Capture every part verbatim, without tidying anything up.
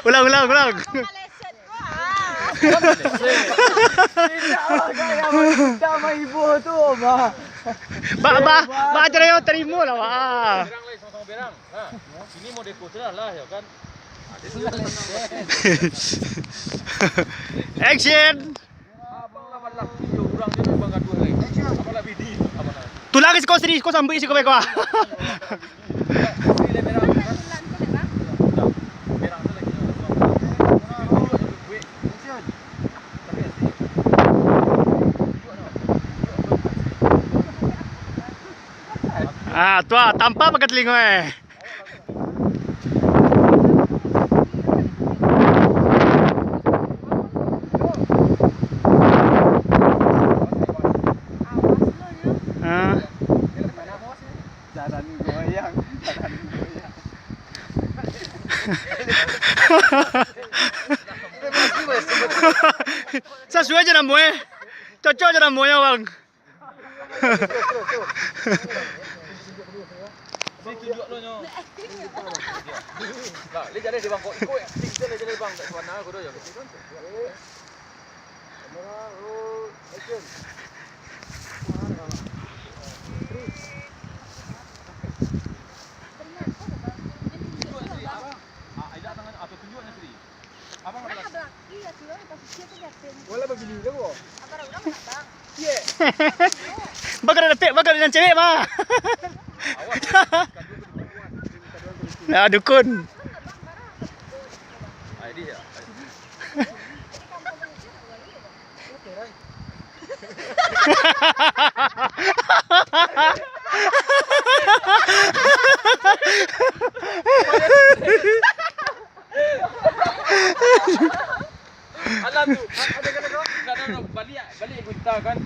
Ulang, ulang, ulang. Ba, ba, ba, acara yang tarimo lah, ba. Berang lai, sama-sama berang. Nah, sini mau deko sudah lah, ya kan? Action. Abang lah balaki jo urang, jan abang gaduah lai. Abang lah bini, abang lah. Tulah ka siko, siko sambuik siko beko. Ah, tu ah, tampak pakai telingo, eh. Ah. Sasuai jo namo, eh. Cocok jo namonyo, Bang. Sini tunjuk lo nyo. Lah, dia jadi di bangkok. Ikut, ikut, ikut, ikut, ikut, ikut. Kamera, roll, action. Tunjuk, Sri, abang. Ah, Aida tangan, atau tunjuk, Sri. Abang, mana? Iya, Sri, orang kasih dia tu, dia. Wala babini dah, wo. Abang, orang mana, Bang? Bakal ada dapek, bakal ada cewek, mah. Nah, dukun. Alah tu. Enggak, enggak, enggak. Baliak, baliak gunta kan.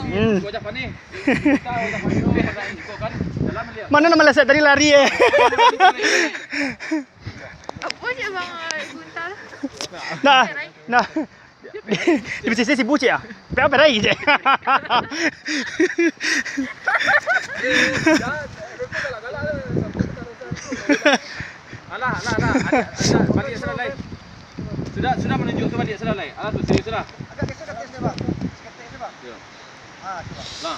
Hmm. Wajah panih. Gunta, wajah panih. Gunta, wajah panih. Kau kan, jalan baliak. Mana nak meleset tadi, lari, eh? Apa je bang, gunta? Nah, nah. Di pesisir sibuk, cik, ah. Perak-perak, cik. Alah, alah, alah. Ada, ada. Balik salah lain. Sudah, sudah menunjuk tu, balik salah lain. Alah tu, serius salah. Agak geser, agak geser, bang. Geser, geser, bang. Ya. Ah, coba. Nah,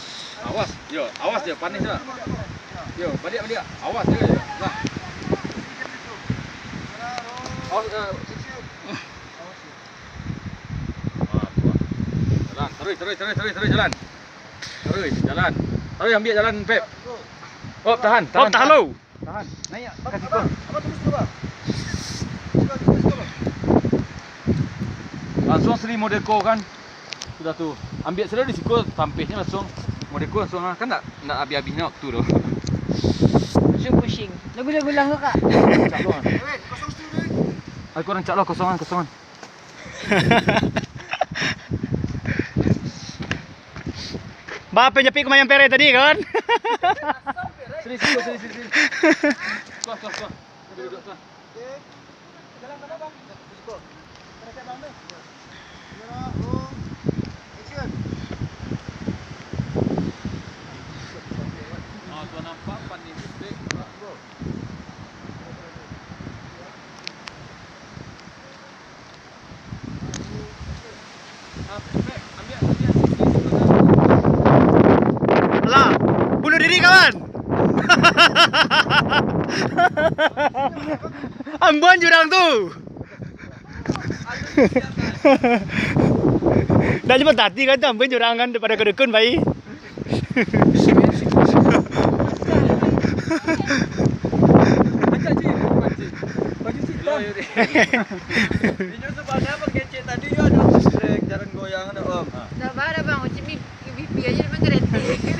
awas. Yo, awas je, panis lah. Yo, balik, balik. Awas je, yo. Nah. Awas, eh. Ah, tu lah. Jalan, terus, terus, terus, terus, terus, jalan. Terus, jalan. Terus, ambil jalan, Pep. Op, tahan, tahan, tahan lo. Tahan. Naik, kasih kau. Langsuang Sri modeko kan. Sudah tu. Ambiak sudah di siko, tampehnyo langsuang. Modeko langsuang, ah. Kan ndak, ndak abih-abih nyo waktu tu. Pusing-pusing. Lagu-lagu lang tu, Kak. Rancak lo, ah. Aku rancak lo, kosongan, kosongan. Ba, apo nan japik kumayan pereh tadi, kawan? Sini, sini, sini, sini, sini. Tuh, tuh, tuh. Duduk, duduk, tuh. Ah, tuh nampak pan ni, dek. Alah, bunuh diri, kawan. Ambuan jurang tu. Dah cepat hati kan tu, ambuan jurang kan, daripada ka dukun, bai. Acak, Cik. Baju Cik hitam. Inyo sebenarnya pakai cek tadi, yo, ado strek, jalan goyang, ado, Om. Dah, bah, dah, Bang. Cik, mi-, pipi aja memang geretik.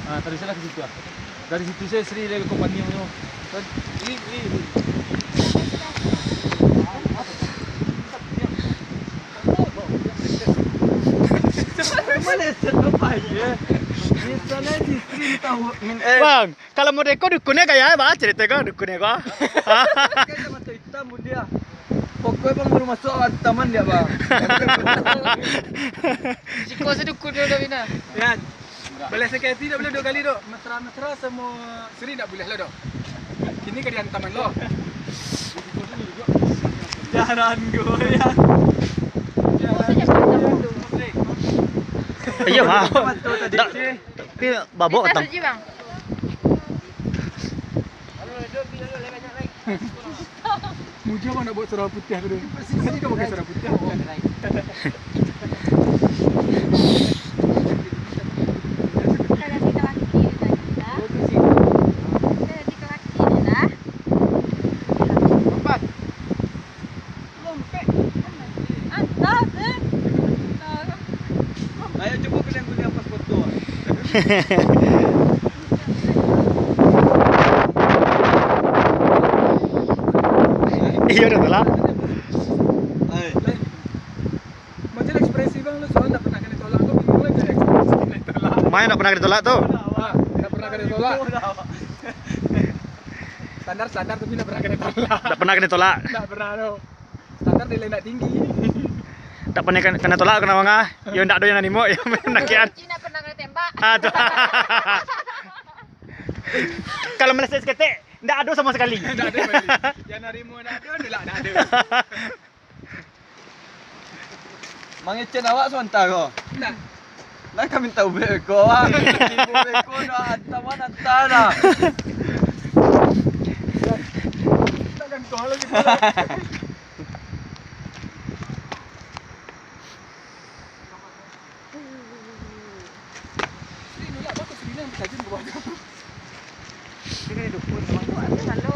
Ah, tadi salah ke situ, ah. Dari situ sajo Sri dari kompani tu. Kan? Ini, ini, ini. Maleset apa aja? Misalnya di Sri tahu, min-, eh. Bang, kalau modeko dukunnyo kayak apa? Cerita kau dukunnyo kau. Pakai sama tu hitam pun dia. Pokoknya bang, baru masuk awak taman dia bang. Siko sadukun dia udah bina. Ya. Boleh sakit hati tak boleh dua kali dok. Mesra-mesra sama Sri tak boleh lah dok. Kini ka diantaman lo. Jalan goyang. Iya, Bang. Betul tadi. Tapi babok. Kita tang- saja, Bang. Muja bang nak buat sarah putih tu. Tadi kau pakai sarah putih. Kalau kita laki dia tadi lah. Kita laki dia lah. Empat. Lompek. Entah tu. Entah. Ayo cuba kalian kuliah pas foto. Iya, udah telat. Hai. Macam ekspresi bang lu, soalnya tak pernah kena tolak, kau bingung aja ekspresi kena tolak. Main tak pernah kena tolak tu. Ah, tak pernah kena tolak. Standar-standar tapi tak pernah kena tolak. Tak pernah kena tolak. Tak pernah tu. Standar nilai nak tinggi. Tak pernah kena, kena tolak, kena manga. Yo ndak ado yang nanimo, yo nakian. Cina pernah kena tembak. Ah, tu. Kalau meleset seketek, ndak ado sama sekali. Ndak ado sekali. Yang narimo ndak ado, nolak ndak ado. Mangecen awak sabanta ko. Ndak. Lah kami tahu beko awak. Ibu beko dah hantaman hantar dah. Takkan kau lagi. Sri nolak bagus, Sri nang tajam ke bawah tu. Dia kena dukun, memang tu ada halo.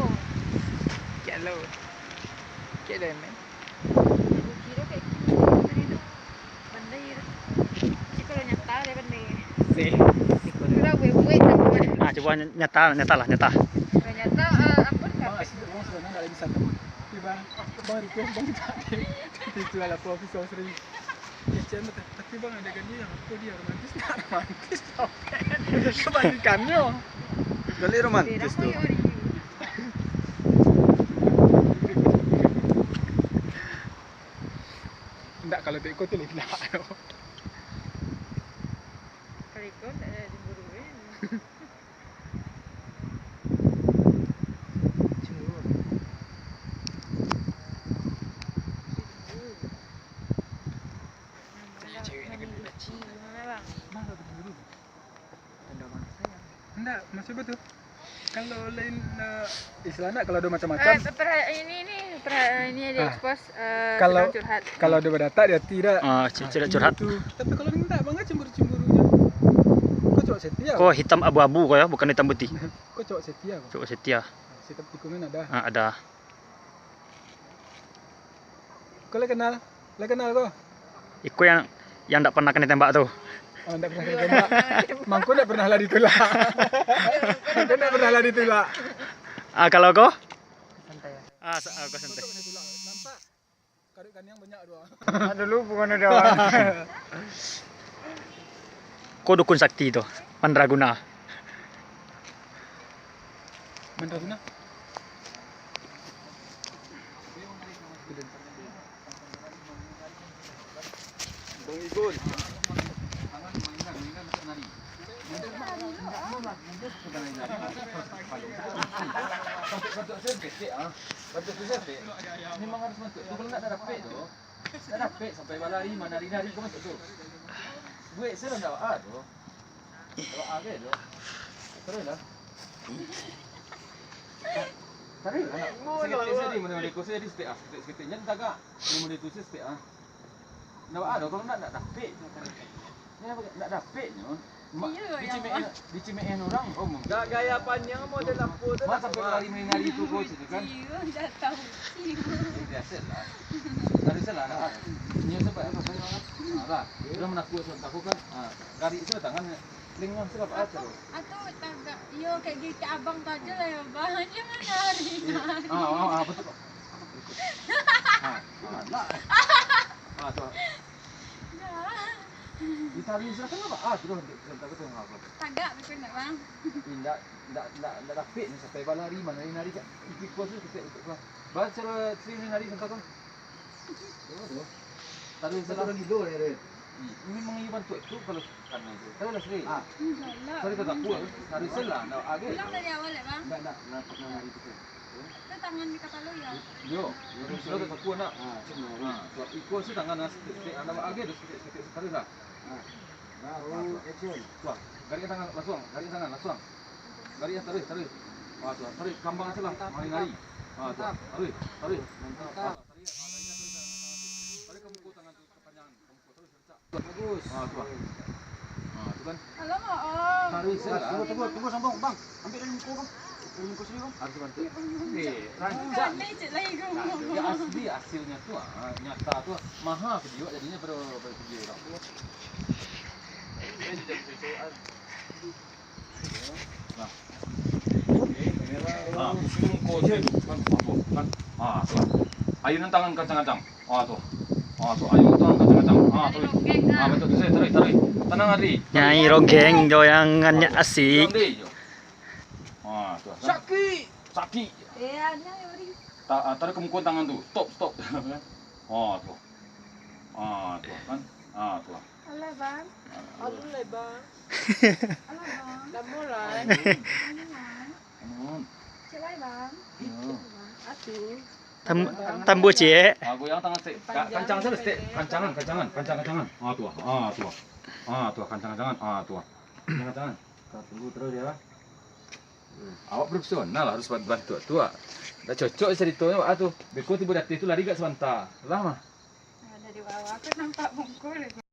Kiak lo. Kiak dah, men. Rugi tu kayak gini, Sri tu. Pandai tu. Tapi kalau nyata dia pandai. Sih. Sudah buik-buik dah. Ah, cuba nyata, nyata lah, nyata. Kalau nyata, eh, apa dah? Bang, asyik orang sebenarnya nggak ada bisa. Tapi bang, bang request bang tak ada. Itu lah lapor officer Sri. Ya, Chan, tapi, tapi bang, ada kan dia, apa dia, romantis tak romantis? Kebalikannya. Kali romantis tu. Ndak, kalau tu ikut tu lain lah. Kalau ikut tak ada cemburu kan? Cemburu. Cemburu. Tanya cewek nak kena baci. Bang, tak cemburu. Tanda bangsa ya. Ndak, maksud apa tu? Kalau lain, eh, istilah ndak, kalau ada macam-macam. Eh, perha-, ini, ini, perha-, ini aja, ah, expose, eh, kalau, sedang curhat. Kalau ada badatak di hati dah. Ah, cu-, curhat, curhat. Cemburu tu. Tapi kalau ndak, bang, cemburu-cemburu je. Kau cowok setia. Kau hitam abu-abu kau ya, bukan hitam putih. Kau cowok setia kau. Cowok setia. Setia tikungan ada. Ah, ada. Kau lah kenal? Lah kenal ko? Iko yang, yang ndak pernah kena tembak tu. Oh, ndak pernah kena tembak. Mangko ndak pernah lah ditulak. Mangko ndak pernah lah ditulak. Ah, kalau ko? Santai ya. Ah, sa-, ah, ko santai. Mangko ndak pernah ditulak. Nampak? Karik kaniang banyak tu. Dulu bukan ada. Ko dukun sakti tu, mandraguna. Mandraguna. Bang Igun. Bantuk, bantuk sen ketek, ah. Bantuk sen ketek. Memang harus bantuk. Tu kalau nak dah dapet tu. Dah dapet sampai balari, manari-nari kau masuk tu. Buek se lah ndak baa tu. Ndak baa ke tu. Terus lah. Tarik lah. Seketek saja, mana boleh kau saja di setek ah. Seketek-seketek. Jangan tagak. Mana boleh tu saja setek ah. Ndak baa tu, kalau ndak, ndak dapet. Ndak dapet nyo. Ma-, iyo, dicimekan, dicimekan urang, oh, mungkin. Gaya panjang model apo tu. Masa sampai lari manari-nari tu, kau situ kan? Iyo, ndak tahu. Iyo. Biasalah. Ada salah lah. Nyo sebab apa, apa, apa? Ah, lah. Udah menakut sebab takut kan? Ah, lari sudah tangan, lengah sudah apa, apa? Atau tagak, iyo, kayak gitu, abang tu aja lah ya, bang. Jangan lari, lari. Ah, ah, ah, betul. Ah, ah, lah. Ah, tu. Ditarik silakan apa? Ah, sudah, sudah, sudah, sudah, sudah. Tagak betul ndak, Bang? Indak, ndak, ndak, ndak dapik ni sampai balari, manari-nari kat tipi kos tu, ketek betul, Bang. Bang, cara sini nari contoh, Bang. Taruih salah. Gilo, ya, Rin. Ih, memang iyo bantuak tu kalau kanan tu. Taruihlah, Sri. Ah. Taruih tatakua. Taruih salah, ndak agak. Ulang dari awal, ya, Bang? Ndak, ndak, ndak pernah lari gitu. Itu tangan di kapalo, ya? Yo, yo, tatakua nak. Ah, cuma. Ah, so, iko si tangan nak sikit-sikit, ndak agak tu sikit-sikit, taruihlah. Ah. Baru action. Wah, garik tangan langsung, garik tangan langsung. Tarik, tarik, tarik. Ah, tu, tarik. Kambang salah. Mari, mari. Ah, tu. Tarik, tarik. Mantap. Ah, tarik. Ah, tarik, tarik, tarik. Tarik ka muko tangan tu, kepanjangan. Ka muko, tarik, tarik. Bagus. Ah, tu. Ah, tu kan. Alamak, Om. Tarik, tarik. Tunggu, tunggu, tunggu, sambung, Bang. Ambil dari muko, Bang. Dari muko sini, Bang. Harus bantu. Eh, rancak. Bukan, lecet lagi. Nah, dia asli hasilnya tu, ah, nyata tu, ah. Maha video jadinya pada, pada video orang tu. Nah. Ah, muko tu kan, apa, kan? Ah, tu. Ayo nan tangan kancang-kancang. Ah, tu. Ah, tu. Ayo tangan kancang-kancang. Ah, tu. Ah, bantuak tu, tarik, tarik. Tanang, Ari. Nyai Rogeng goyangannya asik. Pulang deh, yo. Ah, tu, kan? Sakik. Sakik. Eh, aneh, Ari. Ta-, ah, tarik ka muko tangan tu. Stop, stop. Ah, tu. Ah, tu, kan? Ah, tu. Alah, Bang. Alah, Bang. Alah, Bang. Lamo lai. Alah, Bang. Cek lai, Bang. Yo. Atuh. Tam-, tambah, Cek. Ah, goyang tangan, Cek. Ka-, kancang sajo, Cek. Kancangan, kancangan, kancang-kancangan. Ah, tu. Ah, tu. Ah, tu, kancang-kancangan. Ah, tu. Kancang-kancangan. Kita tunggu terus, ya, Bang. Awak profesional, harus ban-, bantuak tu, ah. Ndak cocok caritonyo, ah, tu. Beko tibo di ateh tu lari agak sabanta. Lah, mah. Nah, dari bawah aku nampak bungkul.